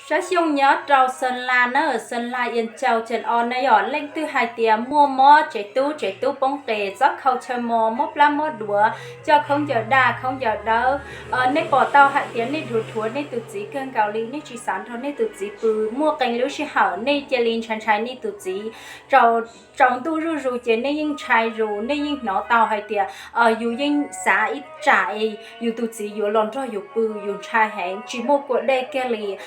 Sab Xyooj nyob rau Xeeb Las na, Xeeb Las Yaj Caus ces o na yog leej twg hais tias muaj mob tsev tub, tsev tub poob qes, txob khau chaw mos, mob plab mob duav, coj khaub ncaws daj khaub ncaws dawb, nej pom tau hais tias nej dhuav dhuav nej tus txiv kawg nkaus li, nej tsis xav nrog nej tus txiv pw, muaj qee lub sij hawm nej cia li ntshai ntshai nej tus txiv, tsaus ntuj zuj zus ces nej yeej ntshai zus, nej yeej hnov tau hais tias yus yeej xav ib tsam yus tus txiv yuav los nrog yus pw, yus ntshai heev tsis muaj kua dej kiag li,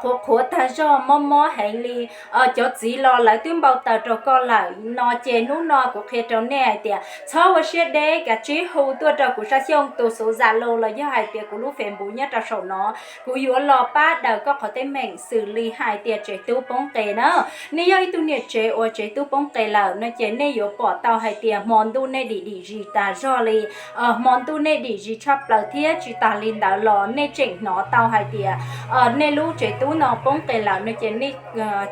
qhuav qhuav tag zog, mob mob heev li. Cov txiv los lawv twb npau taws rau koj lawm no ces hnub no kuv qhia rau nej hais tias txhob ua siab deb, kav tsij hu tuaj rau kuv Sab Xyooj tus xuv Zalo los yog hais tias kuv lub Facebook nyob rau saum no, kuv yuav los pab daws koj qhov teeb meem xws li hais tias tsev tub poob qes na. Nej yog ib tug niam tsev uas tsev tub poob qes lawm no ces nej yuav pom tau hais tias hmo ntuj nej dim dim zis tas zog li, hmo ntuj nej dim zis tshaj plaws thiab tsis tas li ntawd los nej tseem hnov tau hais tias nej lub tsev tub no poob qes lawm no ces nej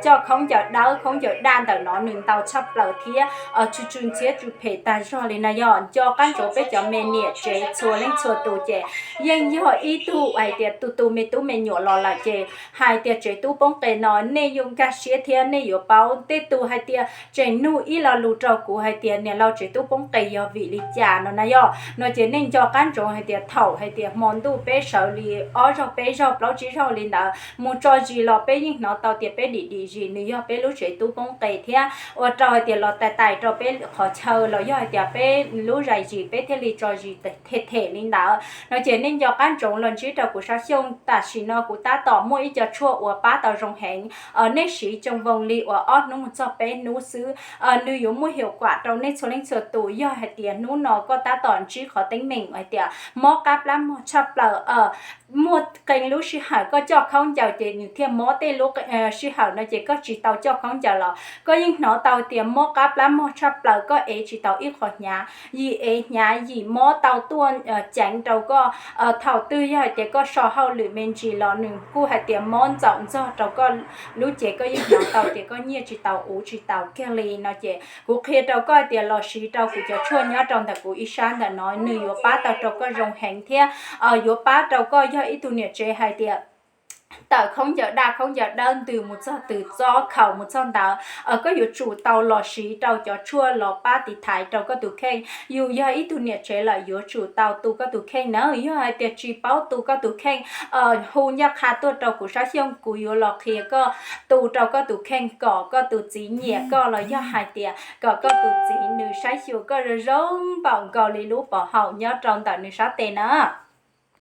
coj khaub ncaws dawb khaub ncaws daj ntawm no nws ntau tshaj plaws thiab tsw tsw ntxhiab tsw phem tas zog li na. Yog nco qab ntsoov peb cov me niam tsev txhua leej txhua tus ces yeej yog ib tug hais tias tus tus me tub me nyuam los lawm ces hais tias tsev tub poob qes no nej yuav nkag siab thiab nej yuav paub. Tej tus hais tias tseem nug ib lo lus rau kuv hais tias niam laus tsev tub poob qes yog vim li cas no na yog no ces nej nco qab ntsoov hais tias thaum hais tias hmo ntuj peb sawv li ob zaug peb zaug plaub tsib zaug li ntawd mus tso zis los peb yeej hnov tau tias peb dim dim zis nws yog peb lub tsev tub poob qes thiab ua rau hais tias los tais tais rau peb qhov chaw los yog hais tias peb lub zais zis peb thiaj li tso zis them them li ntawd no ces nej nco qab ntsoov los ntsib rau kuv Sab Xyooj. Tam sim no kuv tab tom muaj ib co tshuaj uas pab tau zoo heev, nej siv coo voos li uas ob hnub mus txog peb hnub xwb, nws yuav muaj hiav kuam rau nej txhua leej txhua tus. Yog hais tias hnub no koj tab tom ntsib qhov teeb meem hais tias mob qab plab mog tshaj plaws, muaj qee lub sij hawm koj coj khaub ncaws ces nws thiaj mob, tej lub sij hawm no ces koj tsis tau coj khaub ncaws los koj yeej hnov tau tias mob qab plab mog tshaj plaws, koj ev tsis tau ib qho hnyav, yim ev hnyav yim mob tau tuaj ceev rau koj. Thaum twg yog hais tias koj so hauj lwm me ntsis los nws kuj hais tias mob ntxaum ntxog rau koj lub cev, koj yeej hnov tau tias koj nyiaj tsis tau uv tsis tau kiag li no ces kuv qhia rau koj tias los siv rau kuv cov tshuaj nyob rau ntawm kuv ib sab ntawm no, nws yuav pab tau rau koj zoo heev thiab yuav pab rau koj yog ib tug niam tsev hais tias tawm khaub ncaws daj khaub ncaws dawb ntws mus txog twg, txob khau mus txog ntawd, koj yuav tsum tau los siv rau cov tshuaj los pab tiv thaiv rau koj tus kheej. Yus yog ib tug niam tsev lawm yuav tsum tau tu koj tus kheej na. Yog hais tias tsis paub tu koj tus kheej, hu ncaj qha tuaj rau kuv Sab Xyooj, kuv yuav los qhia koj tu rau koj tus kheej kom koj tus txiv nyiam koj los yog hais tias kom koj tus txiv nws saib xyuas koj zoo zoo npaum nkaus li lub pov haum nyob rau ntawm nws sab tes na.